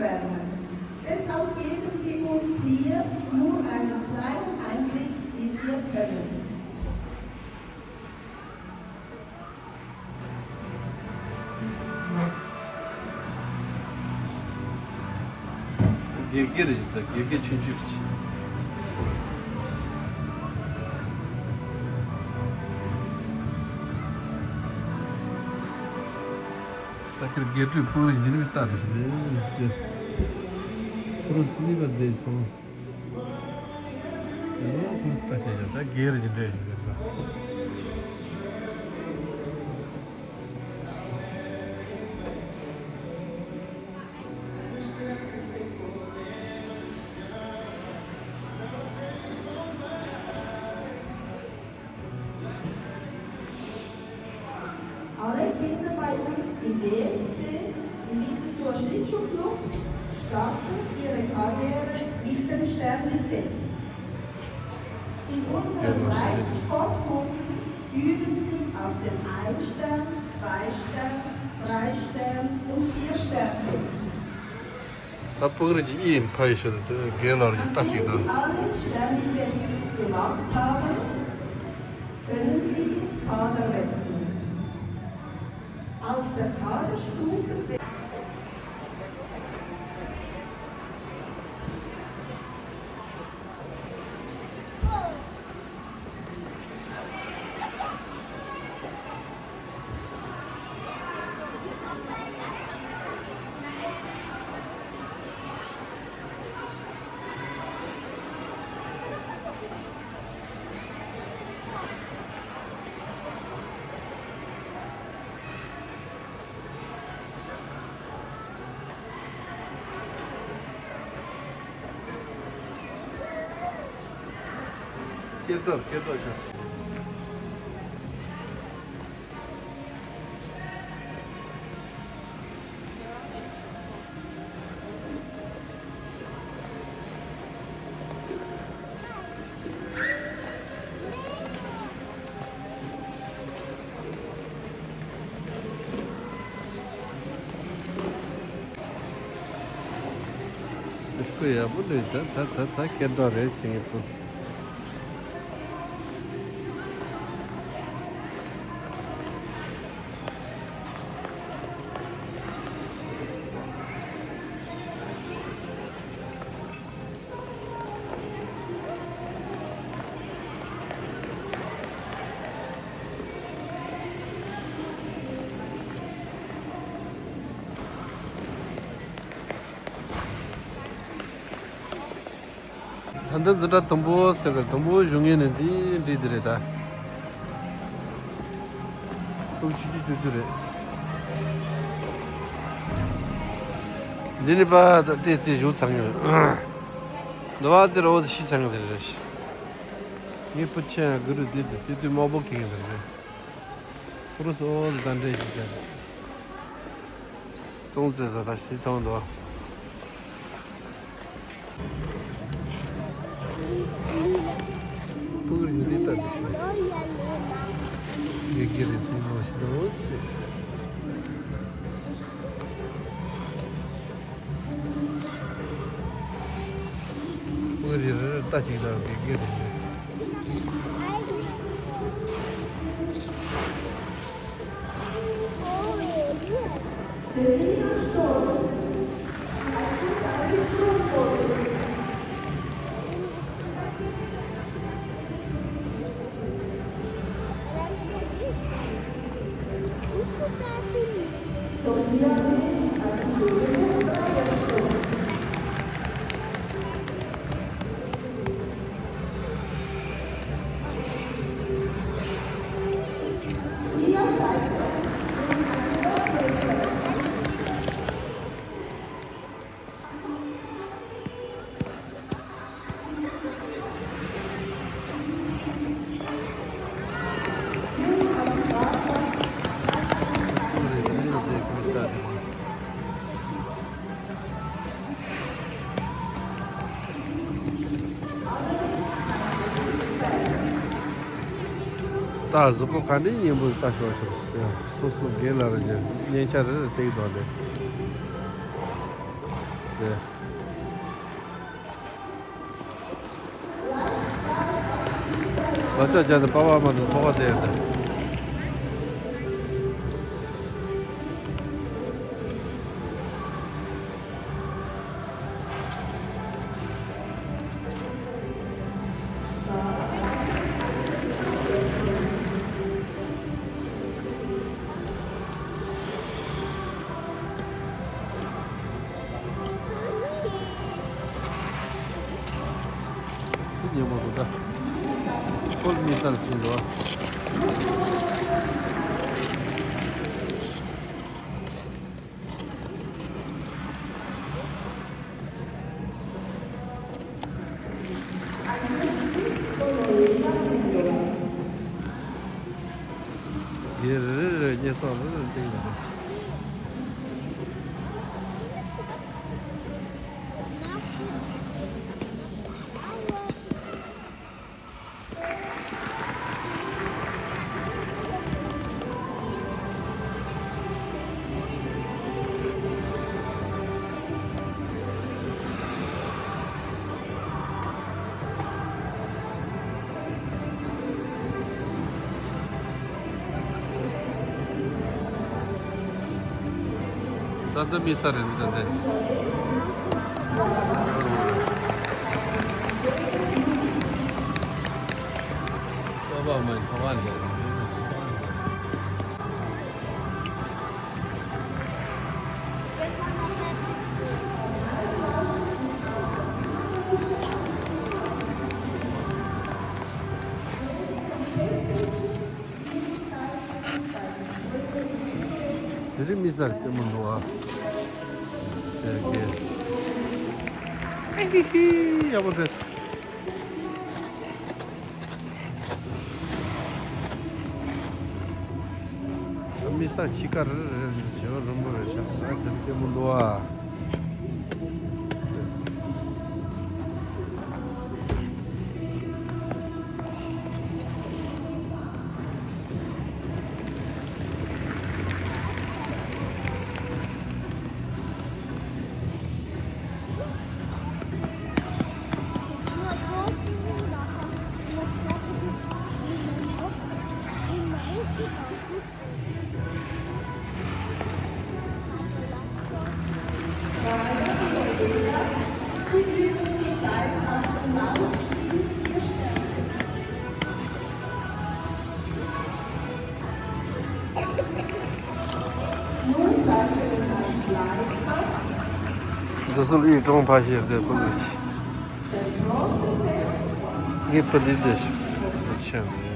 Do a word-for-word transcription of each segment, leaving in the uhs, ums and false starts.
Deshalb geben Sie uns hier nur einen kleinen Einblick in Ihr Können. དགེ་རྒན་རེད། ད་དགེ་རྒན་ཆུང་ཆུང་རེད། ད་ཁྱེད་དགེ་ཕྲུག་ཕུག་རེ་ཡིན་མི་ལྟ་དུ་ཞིག་རེད། ཕུག་རེ་སྟི་མི་བ་བསྡད་སོང་། ཨོ་ཁོང་ལྟ་བྱེད་ཡ་ད་སྒེར་གྱི་འདྲ་ཞིག་རེད་པ། Alle Kinder bei uns im W S C, im Winterthur Schlittschuhclub, starten ihre Karriere mit den Sternli-Tests. In unseren Breitensportkursen üben sie auf dem Ein-Stern-, Zwei-Stern-, Drei-Stern- und Vier-Stern-Testen. ད་ཕུག་རེ་གྱི་ཨི་ཡིན་ཕ་ཡི་ཤོད་དུ་རྒན་ལགས་ཀྱི་ལྟ་ཅིག་དང་། Wenn Sie alle Sternli-Tests gemacht haben, können Sie ins Kader wechseln. Auf der Kaderstufe སྐྱེ་སྟོབས་སྐྱེ་སྟོབས་ཆེ། སྐུ་ཡག་པོ་འདུག་ད་ད་ད་ད་སྐད་གྲགས་རེད་ཟེར་ངེས་པོ། ད་ལྟ་འཛིན་གྲྭ་དང་པོ་ཟེར་གི་དང་པོ་བཞུགས་མཁན་ནི་འདི་འདྲ་འདི་རེད་ད། ཕྲུ་གུ་ཆུང་ཆུང་ཆུང་ཆུང་རེད། འདི་ནི་པ་ད་ལྟ་དེ་བཞུགས་ཚར་མཁན་རེད། འདི་བ་དེ་ར་འོ་དེ་ཤི་ཚར་མཁན་དེ་རེད། ངའི་བུ་ཆེ་ཡང་གུ་རུ་དེ་དེ་དེ་དུས་དམར་པོ་ཁེངས་ཡོད་རེད། ཕུ་རུ་སོ་དང་འདྲེས་ཤིག་བྱས། ཙོང་ཙེ་ཟ་ད་ཤི་ཚང་དོ། ཕུ་རུ་ཡུལ་ལི་ལྟ་དེ་ཤི། ཡེ་གེ་རེ་སུ་མོ་ཤི་དོ་ཤི། ཕུ་རུ་རི་རི་ལྟ་ཅིག་ལ་ཡེ་གེ་རེ་སུ། ད་གཟུགས་པོ་ག་འདྲའི་སྙན་པོ་ལྟ་ཤོག་ཤོག་སོ་སོ་རྒན་ལ་རེ་རྒྱུ་སྙན་ཆ་རེ་རེ་སྟེགས་དང་ལས། ལ་ལྕགས་བྱས་ནས་པ་ཕ་མ་དང་ཐོག་ཁ་བསྡད་ཡོད་དེ། ཉོ་མ་དགོས་ད། ཁོལ་མི་སར་ཕྱིན་འགྲོ། ཡེ་རེ་རེ་རེ་རྙེད་སོང་རེ་རེ་སྟེང་ནས། ད་ལྟ་མི་ས་རེད་འདི་ད་ལྟ། ཀ་བ་མ་ཐོག་ཁ་འདི། དེ་རིང་མི་སར་ལྟད་མོ་འདུག་ཨ། ཟེར་གི། ཨེ་ཧི་ཧི། ཡག་པོ་འདུག་མི་ས་ཕྱི་ཀ་རེ་རེ་རེ་བྱེ་བ་རིང་པོ་རེ་ཆགས། ཨ་དེ་ལྟད་མོ་འདུག་ཨ། འདི་ཚོ་ལུས་གྲོང་ཕ་ཤེར་དེ་ཀུན་ལ་ཆེ། ངས་པ་འདི་འདི་ཞིག་ཆེ། དགེ་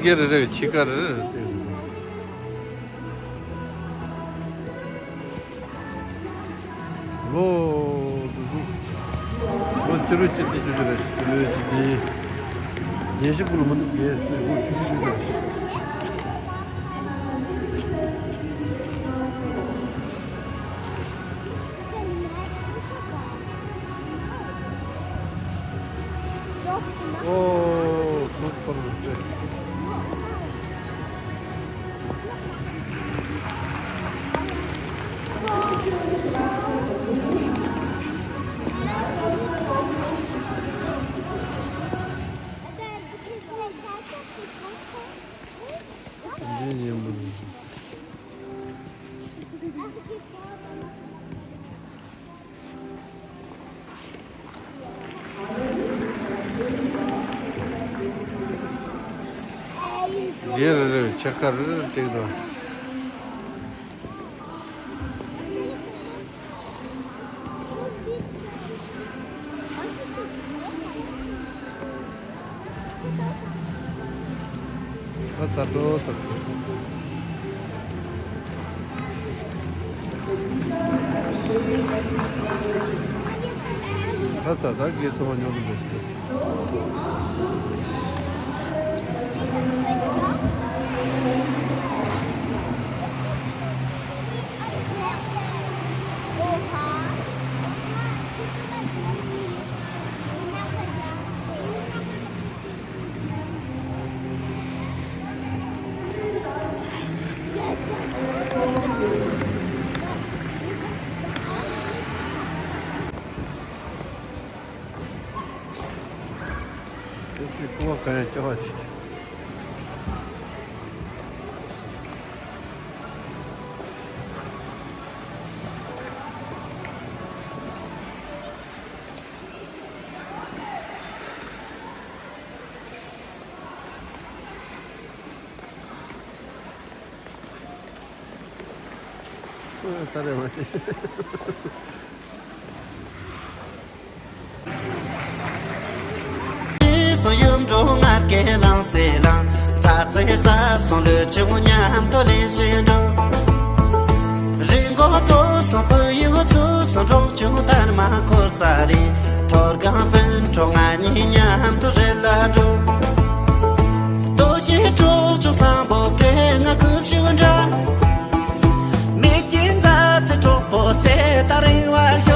རྒན་རེ་རེ་གི་ཕྱི་ཀ་རེ་རེ་བལྟས་འདུག་ལོ། ལོ་བཅུ་དྲུག་བཅུ་བདུན་བཅུ་བཅུ་རེད། བཅུ་དྲུག་བཅུ་བདུན། ཉི་ཤུ་དགུ་ལ་མི་འདུག་ལོ་བཅུ་དྲུག་བཅུ་བདུན་རེད། ཨོ། ཐུག་པར་རེད། ཡེ་རེ་རེ་ཕྱེད་ཀ་རེ་རེ་སྟེང་དུ། ད་ད་འགྲོ་ད། ད་ད་ད་གི་ཚོ་བ་ཉོ་གི་འདུག་དེ་ཚོའི་ཀུ་བ་ག་ཡང་སྐྱོ་བ་བྱེད་དེ། ད་རེ་མ་བྱེད། སོ་ཡུམ་འགྲོ་ངར་སྐད་ལང་སེ་ལང་། ཚ་ཚེ་ས་ཚོང་ལུས་ཆུང་མཉམ་དུ་ལེན་བཞིན་འགྲོ། རི་མགོ་ཐོ་སོང་བུ་ཡུ་ཚུ་ཚོ་འགྲོ་ཆུང་དར་མ་འཁོར་ས་རེད། ཐོར་སྒང་སྤུན་གྲོགས་ང་གཉིས་མཉམ་དུ་རི་ལ་འགྲོ། ལྟོ་སྐྱེས་གྲོགས་ཆོག་སང་པོ་སྐད་ང་ཁུབ་ཤུགས་འདྲ། མིག་གི་མཛའ་ཚེ་གྲོགས་པོ་ཚེ་ད་རིང་བར་ཤོག